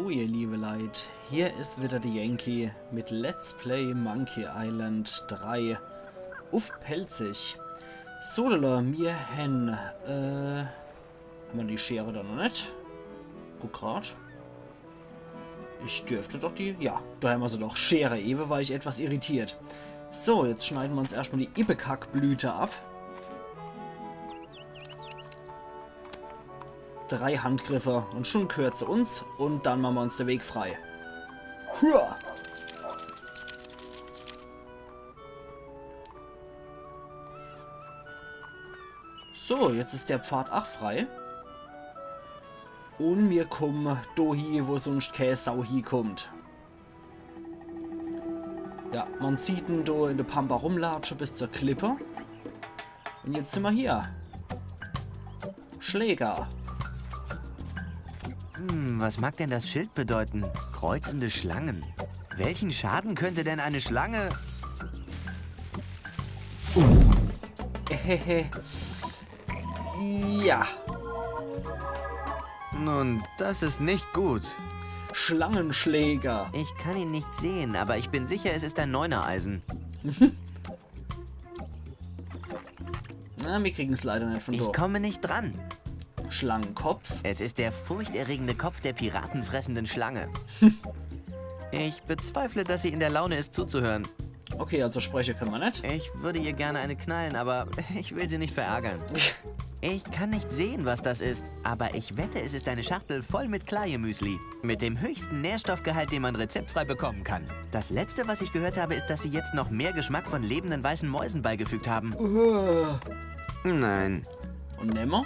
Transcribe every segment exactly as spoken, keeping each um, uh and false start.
Ihr liebe Leit, hier is wieder de Yankee mit Let's Play Monkey Island drei uff Pälzisch. So, Lala, mir hän, äh, hammer die Schere do noch net? Guck grad. Ich dürft doch die, ja, do hammer se doch. Schere, ewe war ich etwas irritiert. So, jetzt schneide mer uns erschtmol die Ipecac-Blüte ab. Drei Handgriffe un schun g'hört se uns un dann mache mer uns de Weg frei. Hua! So, jetzt is de Pfad ach frei. Un mir kumme do hie, wo sunscht kä Sau hiekummt. Ja, mer sieht en do in de Pampa rumlatsche bis zur Klippe. Un jetzt simmer hier. Schläger. Hm, was mag denn das Schild bedeuten? Kreuzende Schlangen. Welchen Schaden könnte denn eine Schlange... Hehe. Ja. Nun, das ist nicht gut. Schlangenschläger. Ich kann ihn nicht sehen, aber ich bin sicher, es ist ein Neunereisen. Na, mir kriegen's leider net vun do. Ich komme nicht dran. Schlangenkopf. Es ist der furchterregende Kopf der piratenfressenden Schlange. Ich bezweifle, dass sie in der Laune ist, zuzuhören. Okay, also spreche könne mer net. Ich würde ihr gerne eine knallen, aber ich will sie nicht verärgern. Ich kann nicht sehen, was das ist, aber ich wette, es ist eine Schachtel voll mit Kleiemüsli. Mit dem höchsten Nährstoffgehalt, den man rezeptfrei bekommen kann. Das letzte, was ich gehört habe, ist, dass sie jetzt noch mehr Geschmack von lebenden weißen Mäusen beigefügt haben. Uh. Nein. Un nimmer?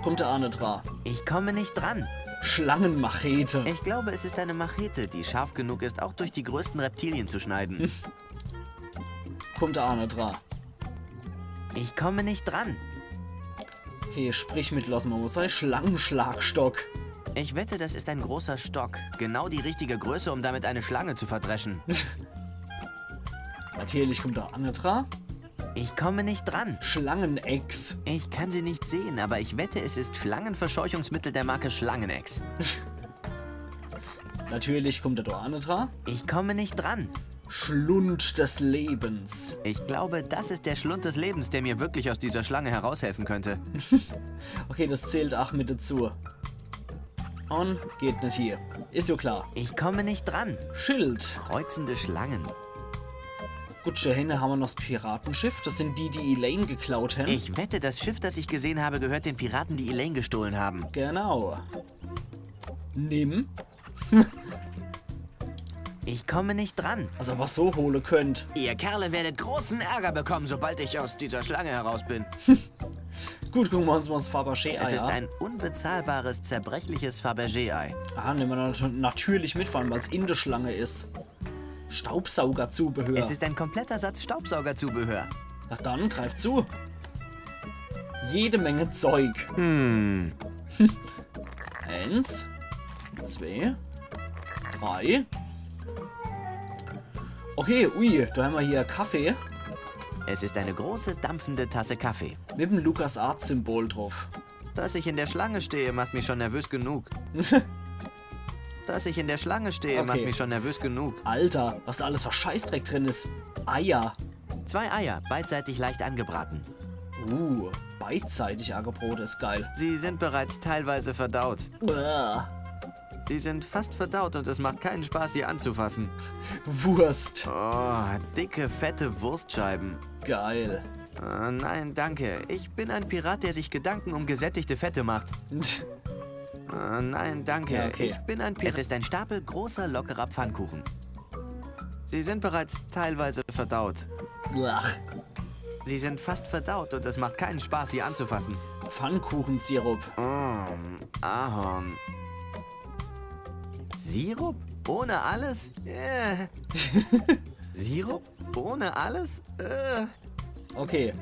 Kummt der Arne dra. Ich komme nicht dran. Schlangenmachete. Ich glaube, es ist eine Machete, die scharf genug ist, auch durch die größten Reptilien zu schneiden. Kummt der Arne dra. Ich komme nicht dran. Okay, Sprichmittel aus dem Mosai. Schlangenschlagstock. Ich wette, das ist ein großer Stock. Genau die richtige Größe, um damit eine Schlange zu verdreschen. Natürlich kummt der Arne dra. Ich komme nicht dran. Schlangenex. Ich kann sie nicht sehen, aber ich wette, es ist Schlangenverscheuchungsmittel der Marke Schlangenex. Natürlich kummt der Arne dra. Ich komme nicht dran. Schlund des Lebens. Ich glaube, das ist der Schlund des Lebens, der mir wirklich aus dieser Schlange heraushelfen könnte. Okay, das zählt ach mit dazu. Un geht net hier. Is jo klar. Ich komme nicht dran. Schild. Kreuzende Schlangen. Gut, do hinne hammer noch das Piratenschiff. Das sin die, die Elaine geklaut hän. Ich wette, das Schiff, das ich gesehen habe, gehört den Piraten, die Elaine gestohlen haben. Genau. Nimm. Ich komme nicht dran. Also was so hole könnt. Ihr Kerle werdet großen Ärger bekommen, sobald ich aus dieser Schlange heraus bin. Gut, gucke mer uns mal das Fabergé-Ei an. Es ist ein unbezahlbares, zerbrechliches Fabergé-Ei. Aha, nemme mer nat- natürlich mit, vor allem weil's in der Schlange is. Staubsaugerzubehör. Es ist ein kompletter Satz Staubsaugerzubehör. Na dann, greift zu. Jede Menge Zeug. Hm. Eins, zwei, drei. Okay, ui, do hammer hier Kaffee. Es ist eine große, dampfende Tasse Kaffee. Mit dem LucasArts-Symbol drauf. Dass ich in der Schlange stehe, macht mich schon nervös genug. Dass ich in der Schlange stehe, Okay. macht mich schon nervös genug. Alter, was do alles für Scheißdreck drin is. Eier. Zwei Eier, beidseitig leicht angebraten. Uh, beidseitig angebrot is geil. Sie sind bereits teilweise verdaut. Uah. Sie sind fast verdaut und es macht keinen Spaß, sie anzufassen. Wurst. Oh, dicke, fette Wurstscheiben. Geil. Äh, nein, danke. Ich bin ein Pirat, der sich Gedanken um gesättigte Fette macht. Äh, nein, danke. Ja, okay. Ich bin ein Pirat. Es ist ein Stapel großer, lockerer Pfannkuchen. Sie sind bereits teilweise verdaut. Ach, Sie sind fast verdaut und es macht keinen Spaß, sie anzufassen. Pfannkuchensirup. Oh, Ahorn. Sirup? Ohne alles? Äh. Sirup? Ohne alles? Äh. Okay.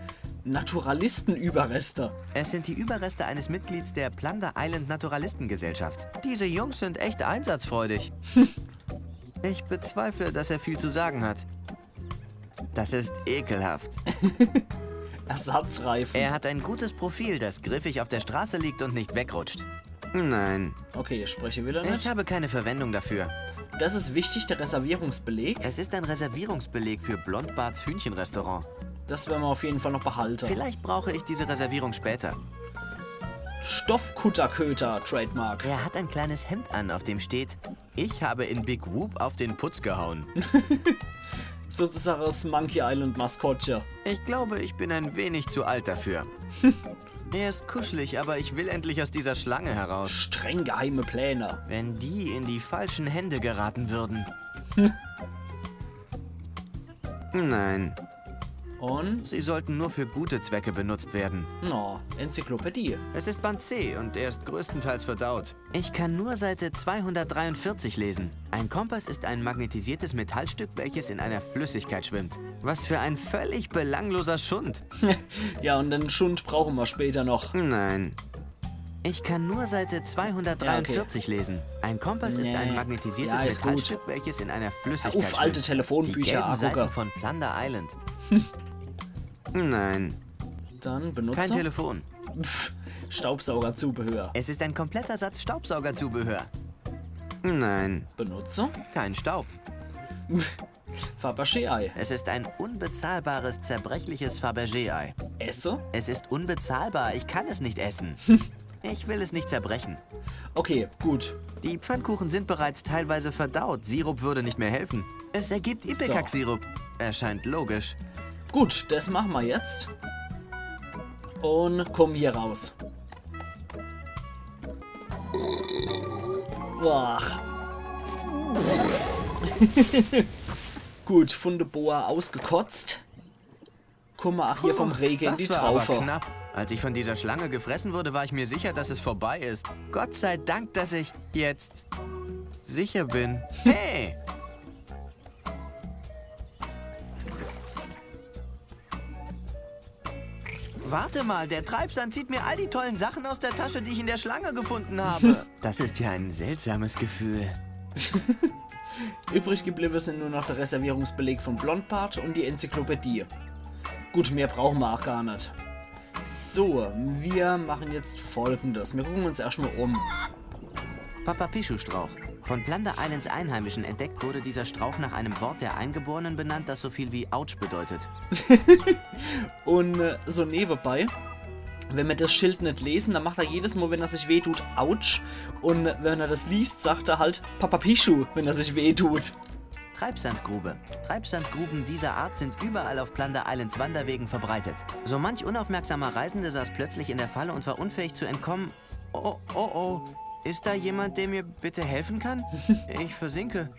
Naturalistenüberreste. Es sind die Überreste eines Mitglieds der Plunder Island Naturalistengesellschaft. Diese Jungs sind echt einsatzfreudig. Ich bezweifle, dass er viel zu sagen hat. Das ist ekelhaft. Ersatzreifen. Er hat ein gutes Profil, das griffig auf der Straße liegt und nicht wegrutscht. Nein. Okay, ich spreche wieder net. Ich habe keine Verwendung dafür. Das is wichtig, der Reservierungsbeleg. Es ist ein Reservierungsbeleg für Blondbarts Hühnchenrestaurant. Das wern mer auf jeden Fall noch behalte. Vielleicht brauche ich diese Reservierung später. Stoffkutterköter, Trademark. Er hat ein kleines Hemd an, auf dem steht: Ich habe in Big Whoop auf den Putz gehauen. Sozusagen das Monkey Island Maskottche. Ich glaube, ich bin ein wenig zu alt dafür. Er ist kuschelig, aber ich will endlich aus dieser Schlange heraus. Streng geheime Pläne. Wenn die in die falschen Hände geraten würden. Nein, Und? Sie sollten nur für gute Zwecke benutzt werden. Na, Enzyklopädie. Es ist Band C und er ist größtenteils verdaut. Ich kann nur Seite zweihundertdreiundvierzig lesen. Ein Kompass ist ein magnetisiertes Metallstück, welches in einer Flüssigkeit schwimmt. Was für ein völlig belangloser Schund. Ja, und den Schund brauchen wir später noch. Nein. Ich kann nur Seite zweihundertdreiundvierzig lesen. Ein Kompass ist Nee. ein magnetisiertes Ja, ist Metallstück, welches in einer Flüssigkeit Uff, alte schwimmt. Die Telefonbücher gelben Seiten angucken. Von Plunder Island. Nein, Dann benutze. Kein Telefon. Pff, Staubsaugerzubehör. Es ist ein kompletter Satz Staubsaugerzubehör. Nein, Benutze. Kein Staub. Fabergé-Ei. Es ist ein unbezahlbares, zerbrechliches Fabergé-Ei. Esse. Es ist unbezahlbar. Ich kann es nicht essen. Ich will es nicht zerbrechen. Okay, gut. Die Pfannkuchen sind bereits teilweise verdaut. Sirup würde nicht mehr helfen. Es ergibt Ipecac-Sirup. Erscheint logisch. Gut, das machen wir jetzt. Und kommen hier raus. Boah. Gut, von der Boa ausgekotzt. Guck mal, ach, hier vom Regen in die Das war aber Traufe. Knapp. Als ich von dieser Schlange gefressen wurde, war ich mir sicher, dass es vorbei ist. Gott sei Dank, dass ich jetzt sicher bin. Hey! Warte mal, der Treibsand zieht mir all die tollen Sachen aus der Tasche, die ich in der Schlange gefunden habe. Das ist ja ein seltsames Gefühl. Übrig geblieben sind nur noch der Reservierungsbeleg von Blondbart und die Enzyklopädie. Gut, mehr brauchen wir auch gar nicht. So, wir machen jetzt Folgendes. Wir gucken uns erstmal um. Papapichu-Strauch. Von Plunder Islands Einheimischen entdeckt, wurde dieser Strauch nach einem Wort der Eingeborenen benannt, das so viel wie Autsch bedeutet. Und äh, so nebenbei, wenn wir das Schild nicht lesen, dann macht er jedes Mal, wenn er sich wehtut, Autsch. Und wenn er das liest, sagt er halt Papapichu, wenn er sich wehtut. Treibsandgrube. Treibsandgruben dieser Art sind überall auf Plunder Islands Wanderwegen verbreitet. So manch unaufmerksamer Reisende saß plötzlich in der Falle und war unfähig zu entkommen. Oh, oh, oh. Ist da jemand, der mir bitte helfen kann? Ich versinke.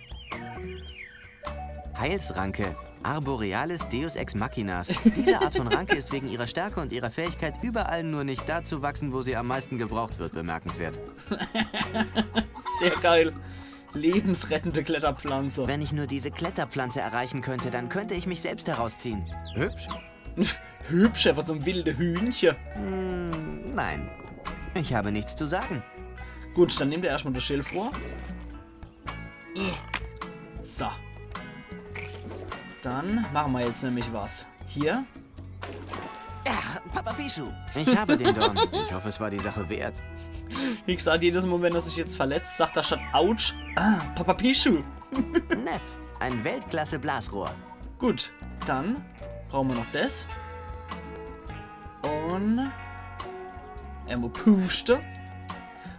Heilsranke. Arborealis Deus Ex Machinas. Diese Art von Ranke ist wegen ihrer Stärke und ihrer Fähigkeit, überall nur nicht da zu wachsen, wo sie am meisten gebraucht wird, bemerkenswert. Sehr geil. Lebensrettende Kletterpflanze. Wenn ich nur diese Kletterpflanze erreichen könnte, dann könnte ich mich selbst herausziehen. Hübsch? Hübsch, einfach so ein wilde Hühnchen. Nein. Ich habe nichts zu sagen. Gut, dann nimmt er erstmal das Schild vor. So. Dann machen wir jetzt nämlich was. Hier. Papapichu. Ich habe den Dorn. Ich hoffe, es war die Sache wert. Wie gesagt, jedes Mal, wenn er sich jetzt verletzt, sagt er statt Autsch, ah, Papapichu. Nett. Ein Weltklasse-Blasrohr. Gut, dann brauchen wir noch das. Und einmal puste.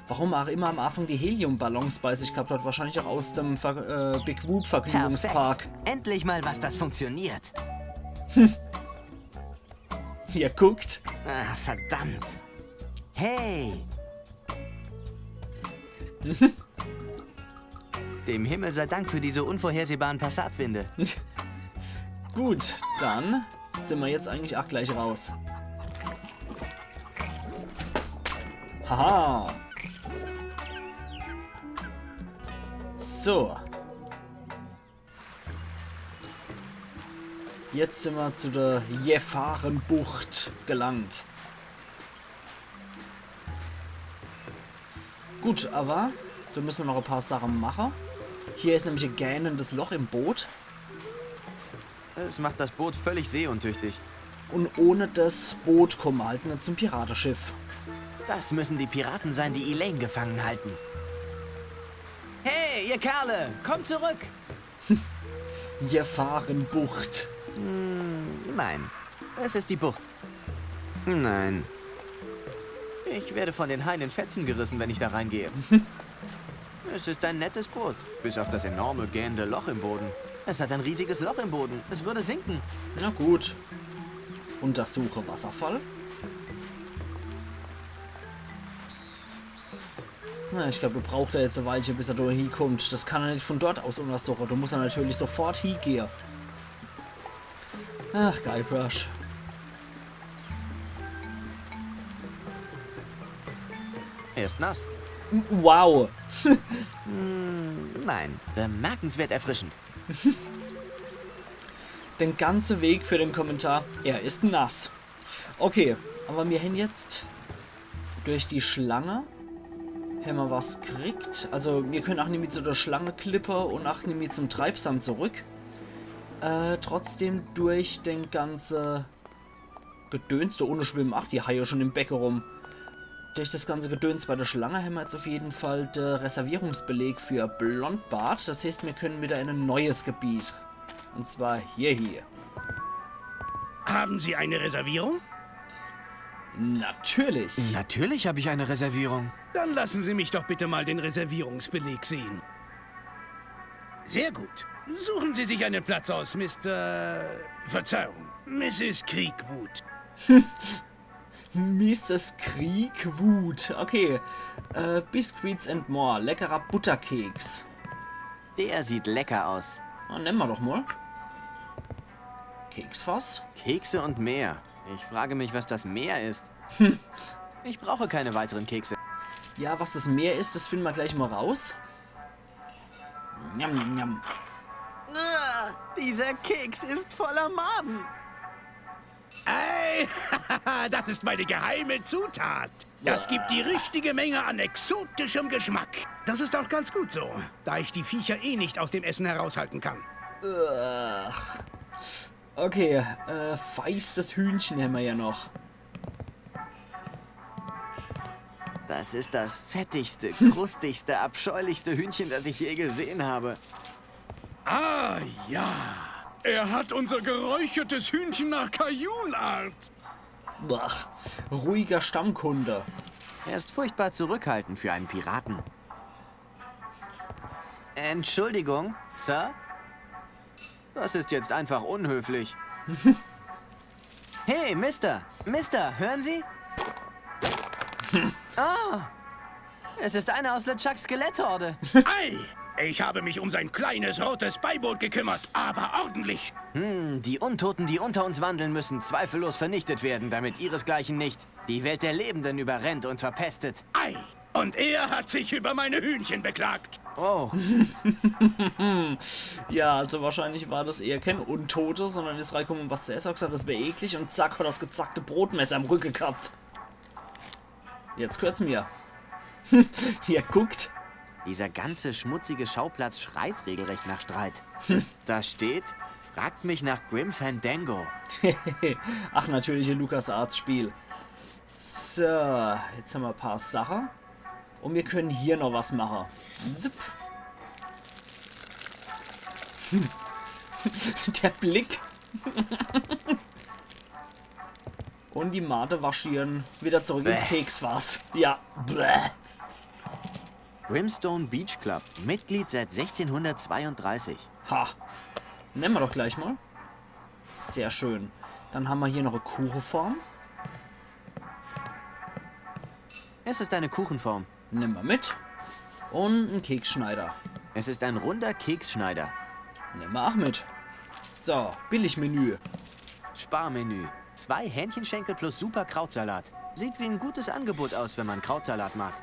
Warum auch immer am Anfang die Heliumballons bei sich gehabt hat. Wahrscheinlich auch aus dem Ver äh, Big Whoop Vergnügungspark. Endlich mal was, das funktioniert. Ihr guckt. Ah, verdammt. Hey. Dem Himmel sei Dank für diese unvorhersehbaren Passatwinde. Gut, dann sind wir jetzt eigentlich auch gleich raus. Haha. So. Jetzt sind wir zu der Gefahrenbucht gelangt. Gut, aber da müssen wir noch ein paar Sachen machen. Hier ist nämlich ein gähnendes Loch im Boot. Es macht das Boot völlig seeuntüchtig. Und ohne das Boot kommen wir halt nicht zum Piratenschiff. Das müssen die Piraten sein, die Elaine gefangen halten. Hey, ihr Kerle, kommt zurück! Gefahrenbucht. Nein, es ist die Bucht. Nein. Ich werde von den Haien in Fetzen gerissen, wenn ich da reingehe. Es ist ein nettes Boot, bis auf das enorme gähnende Loch im Boden. Es hat ein riesiges Loch im Boden. Es würde sinken. Na gut. Untersuche Wasserfall. Na, ich glaab, do braucht er jetzt e Weilche, bis er do hiekummt. Das kann er net von dort aus untersuche. Do muss er natürlich sofort hiegehe. Ach, Guybrush. Er ist nass. Wow. Nein, bemerkenswert erfrischend. Den ganze Weg für den Kommentar, er ist nass. Okay, aber mir hän jetzt durch die Schlange hämmer was kriegt. Also mir können ach nimmi zu der Schlange klippe und ach nimmi zum Treibsand zurück. Äh, trotzdem durch den ganze Gedöns do unne schwimmen. Ach, die Haie schon im Becke rum. Durch das ganze Gedöns bei der Schlange hämmer jetzt auf jeden Fall de Reservierungsbeleg für Blondbart. Das heißt, mir können wieder in e neues Gebiet. Und zwar hier, hier. Haben Sie eine Reservierung? Natürlich. Natürlich habe ich eine Reservierung. Dann lassen Sie mich doch bitte mal den Reservierungsbeleg sehen. Sehr gut. Suchen Sie sich einen Platz aus, Mister Verzeihung, Misses Creekwood. Misses Creekwood. Okay. Äh, Biscuits and More. Leckerer Butterkeks. Der sieht lecker aus. Na, nemme mer doch mal. Keksfass. Kekse und mehr. Ich frage mich, was das Meer ist. Ich brauche keine weiteren Kekse. Ja, was das Meer ist, das finden wir gleich mal raus. Njam, njam, njam. Ah, dieser Keks ist voller Maden. Ey, das ist meine geheime Zutat. Das gibt die richtige Menge an exotischem Geschmack. Das ist auch ganz gut so, da ich die Viecher eh nicht aus dem Essen heraushalten kann. Ugh. Okay, äh, feistes Hühnchen hämmer ja noch. Das ist das fettigste, krustigste, abscheulichste Hühnchen, das ich je gesehen habe. Ah ja, er hat unser geräuchertes Hühnchen nach Kajunart. Ach, ruhiger Stammkunde. Er ist furchtbar zurückhaltend für einen Piraten. Entschuldigung, Sir? Das ist jetzt einfach unhöflich. Hey, Mister! Mister, hören Sie? Ah! Es ist einer aus LeChucks Skeletthorde. Ei, ich habe mich um sein kleines rotes Beiboot gekümmert, aber ordentlich. Hm, die Untoten, die unter uns wandeln, müssen zweifellos vernichtet werden, damit ihresgleichen nicht die Welt der Lebenden überrennt und verpestet. Ei, und er hat sich über meine Hühnchen beklagt. Oh, Ja, also wahrscheinlich war das eher kein Untote, sondern ist reingekommen, um was zu essen, hat gesagt, das wär eklig und zack, hat das gezackte Brotmesser am Rücke gehabt. Jetzt gehört's mir. Ja, guckt. Dieser ganze schmutzige Schauplatz schreit regelrecht nach Streit. Da steht: „Fragt mich nach Grim Fandango.“ Ach, natürlich ein LucasArts-Spiel. So, jetzt hämmer e paar Sache. Und mir können hier noch was mache. Zip. Der Blick. Und die Made waschieren. Wieder zurück ins Bäh. Keksfass. Ja. Bäh. Brimstone Beach Club, Mitglied seit sechzehnhundertzweiunddreißig. Ha. Nemme mer doch gleich mal. Sehr schön. Dann hämmer hier noch e Kucheform. Es ist eine Kuchenform. Nemme mer mit. Und en Keksschneider. Es ist ein runder Keksschneider. Nemme mer ach mit. So, Billigmenü. Sparmenü. Zwei Hähnchenschenkel plus super Krautsalat. Sieht wie ein gutes Angebot aus, wenn man Krautsalat mag.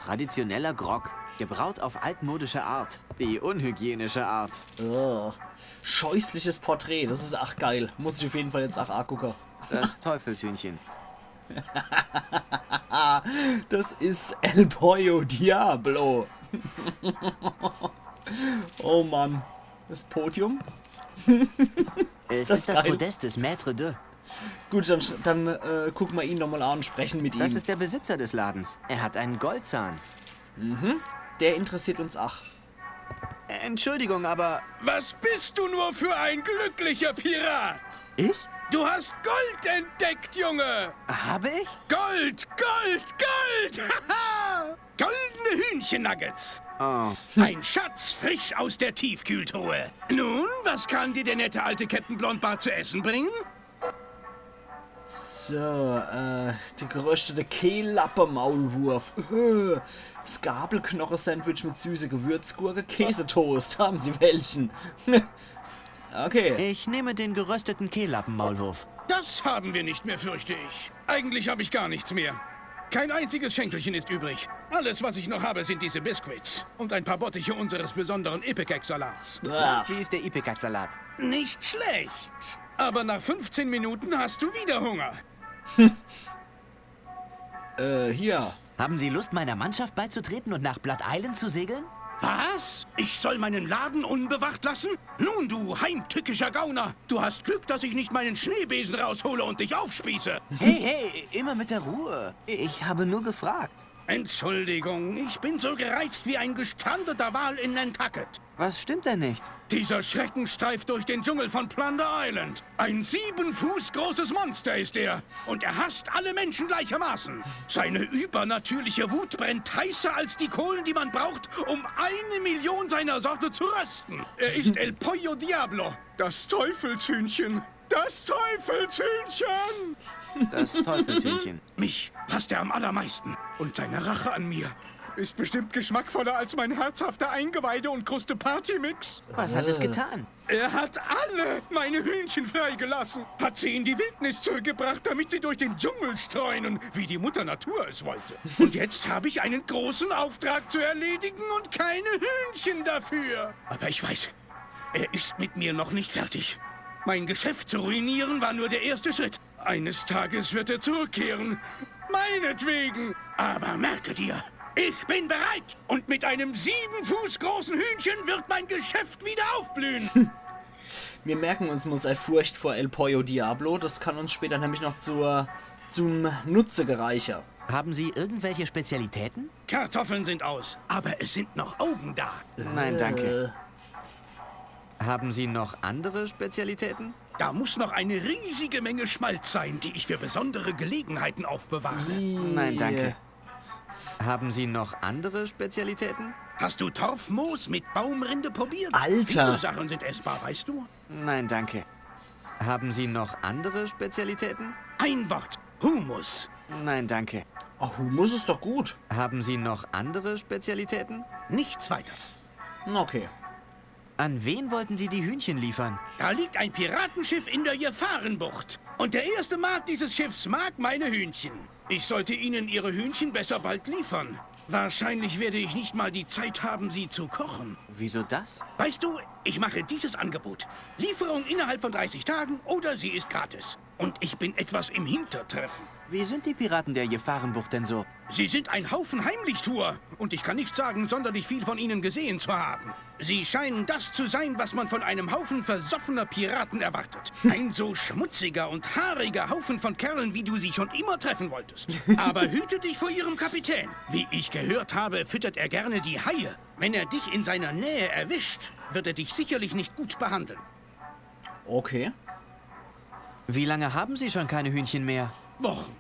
Traditioneller Grog. Gebraut auf altmodische Art. Die unhygienische Art. Oh. Scheußliches Porträt, das is ach geil. Muss ich auf jeden Fall jetzt ach angucke. Das Teufelshühnchen. Das is El Pollo Diablo. Oh Mann. Das Podium? Es Das ist das geil. Podest des Maître d'Œuvre. Gut, dann, sch- dann äh, gucke mer ihn nochmal an und spreche mit Das ihm. Ist der Besitzer des Ladens. Er hat einen Goldzahn. Der interessiert uns ach. Entschuldigung, aber Was bist du nur für ein glücklicher Pirat? Ich? Du hast Gold entdeckt, Junge! Habe ich? Gold, Gold, Gold! Goldene Hühnchennuggets. Oh. Ein Schatz frisch aus der Tiefkühltruhe. Nun, was kann dir der nette alte Captain Blondbart zu essen bringen? So, äh, der geröstete Kehllappe-Maulwurf. Äh, das Gabelknoche-Sandwich mit süßer Gewürzgurke, Käsetoast. Haben Sie welchen? Okay. Ich nehme den gerösteten Kehllappen-Maulwurf. Das haben wir nicht mehr, fürchte ich. Eigentlich habe ich gar nichts mehr. Kein einziges Schenkelchen ist übrig. Alles, was ich noch habe, sind diese Biscuits und ein paar Bottiche unseres besonderen Ipecac-Salats. Ah, Wie ist der Ipecac-Salat? Nicht schlecht. Aber nach fünfzehn Minuten hast du wieder Hunger. Äh, hier. Haben Sie Lust, meiner Mannschaft beizutreten und nach Blood Island zu segeln? Was? Ich soll meinen Laden unbewacht lassen? Nun, du heimtückischer Gauner, du hast Glück, dass ich nicht meinen Schneebesen raushole und dich aufspieße. Hey, hey, immer mit der Ruhe. Ich habe nur gefragt. Entschuldigung, ich bin so gereizt wie ein gestrandeter Wal in Nantucket. Was stimmt denn nicht? Dieser Schrecken streift durch den Dschungel von Plunder Island. Ein sieben Fuß großes Monster ist er. Und er hasst alle Menschen gleichermaßen. Seine übernatürliche Wut brennt heißer als die Kohlen, die man braucht, um eine Million seiner Sorte zu rösten. Er ist El Pollo Diablo, das Teufelshühnchen. Das Teufelshühnchen! Das Teufelshühnchen. Mich hasst er am allermeisten. Und seine Rache an mir ist bestimmt geschmackvoller als mein herzhafter Eingeweide- und Kruste-Party-Mix. Was hat es getan? Er hat alle meine Hühnchen freigelassen, hat sie in die Wildnis zurückgebracht, damit sie durch den Dschungel streunen, wie die Mutter Natur es wollte. Und jetzt habe ich einen großen Auftrag zu erledigen und keine Hühnchen dafür. Aber ich weiß, er ist mit mir noch nicht fertig. Mein Geschäft zu ruinieren war nur der erste Schritt. Eines Tages wird er zurückkehren. Meinetwegen. Aber merke dir, ich bin bereit. Und mit einem sieben Fuß großen Hühnchen wird mein Geschäft wieder aufblühen. Wir merken uns mal seine Furcht vor El Pollo Diablo. Das kann uns später nämlich noch zur, zum Nutze gereiche. Haben Sie irgendwelche Spezialitäten? Kartoffeln sind aus, aber es sind noch Augen da. Nein, danke. Haben Sie noch andere Spezialitäten? Da muss noch eine riesige Menge Schmalz sein, die ich für besondere Gelegenheiten aufbewahre. Nein, danke. Haben Sie noch andere Spezialitäten? Hast du Torfmoos mit Baumrinde probiert? Alter. Viele Sachen sind essbar, weißt du? Nein, danke. Haben Sie noch andere Spezialitäten? Ein Wort. Humus. Nein, danke. Oh, Humus ist doch gut. Haben Sie noch andere Spezialitäten? Nichts weiter. Na, okay. An wen wollten Sie die Hühnchen liefern? Da liegt ein Piratenschiff in der Gefahrenbucht. Und der erste Maat dieses Schiffs mag meine Hühnchen. Ich sollte Ihnen Ihre Hühnchen besser bald liefern. Wahrscheinlich werde ich nicht mal die Zeit haben, sie zu kochen. Wieso das? Weißt du, ich mache dieses Angebot. Lieferung innerhalb von dreißig Tagen oder sie ist gratis. Und ich bin etwas im Hintertreffen. Wie sind die Piraten der Gefahrenbucht denn so? Sie sind ein Haufen Heimlichtuer und ich kann nicht sagen, sonderlich viel von ihnen gesehen zu haben. Sie scheinen das zu sein, was man von einem Haufen versoffener Piraten erwartet. Ein so schmutziger und haariger Haufen von Kerlen, wie du sie schon immer treffen wolltest. Aber hüte dich vor ihrem Kapitän. Wie ich gehört habe, füttert er gerne die Haie. Wenn er dich in seiner Nähe erwischt, wird er dich sicherlich nicht gut behandeln. Okay. Wie lange haben Sie schon keine Hühnchen mehr? Wochen,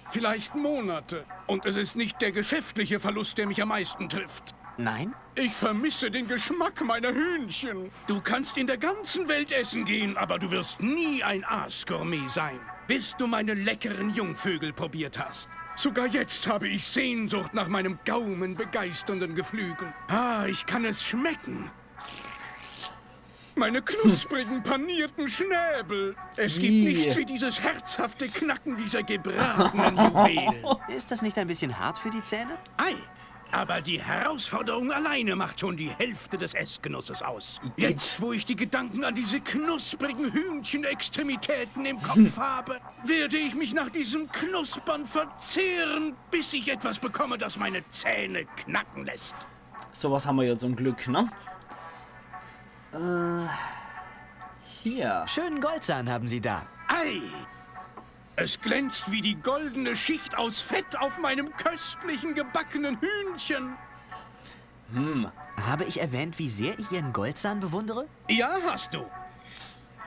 vielleicht Monate. Und es ist nicht der geschäftliche Verlust, der mich am meisten trifft. Nein? Ich vermisse den Geschmack meiner Hühnchen. Du kannst in der ganzen Welt essen gehen, aber du wirst nie ein Aasgourmet sein, bis du meine leckeren Jungvögel probiert hast. Sogar jetzt habe ich Sehnsucht nach meinem Gaumen begeisternden Geflügel. Ah, ich kann es schmecken. Meine knusprigen, panierten Schnäbel. Es gibt Ih. Nichts wie dieses herzhafte Knacken dieser gebratenen Juwelen. Ist das nicht ein bisschen hart für die Zähne? Ei, aber die Herausforderung alleine macht schon die Hälfte des Essgenusses aus. Jetzt, wo ich die Gedanken an diese knusprigen Hühnchenextremitäten im Kopf habe, werde ich mich nach diesem Knuspern verzehren, bis ich etwas bekomme, das meine Zähne knacken lässt. Sowas haben wir ja zum Glück, ne? Äh, hier. Schönen Goldzahn haben Sie da. Ei, Es glänzt wie die goldene Schicht aus Fett auf meinem köstlichen gebackenen Hühnchen. Habe ich erwähnt, wie sehr ich Ihren Goldzahn bewundere? Ja, hast du.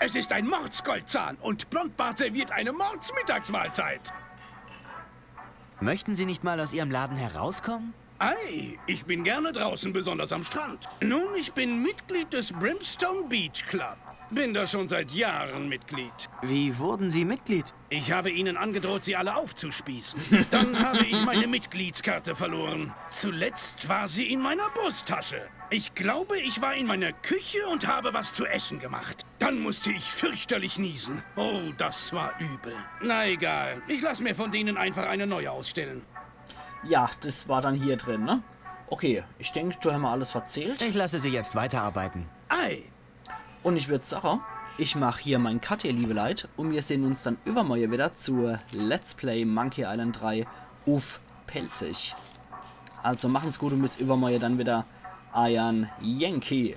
Es ist ein Mordsgoldzahn und Blondbart serviert eine Mordsmittagsmahlzeit. Möchten Sie nicht mal aus Ihrem Laden herauskommen? Ei, ich bin gerne draußen, besonders am Strand. Nun, ich bin Mitglied des Brimstone Beach Club. Bin da schon seit Jahren Mitglied. Wie wurden Sie Mitglied? Ich habe ihnen angedroht, sie alle aufzuspießen. Dann habe ich meine Mitgliedskarte verloren. Zuletzt war sie in meiner Brusttasche. Ich glaube, ich war in meiner Küche und habe was zu essen gemacht. Dann musste ich fürchterlich niesen. Oh, das war übel. Na egal, ich lass mir von denen einfach eine neue ausstellen. Ja, das war dann hier drin, ne? Okay, ich denk, do hämmer alles verzählt. Ich lasse Sie jetzt weiterarbeiten. Ei, Und ich würd sache, ich mach hier mein Cut, ihr liebe Leit, und wir sehn uns dann iwwermorje wieder zu Let's Play Monkey Island drei uff Pälzisch. Also machen's gut und bis iwwermorje dann wieder. Eiern Yankee.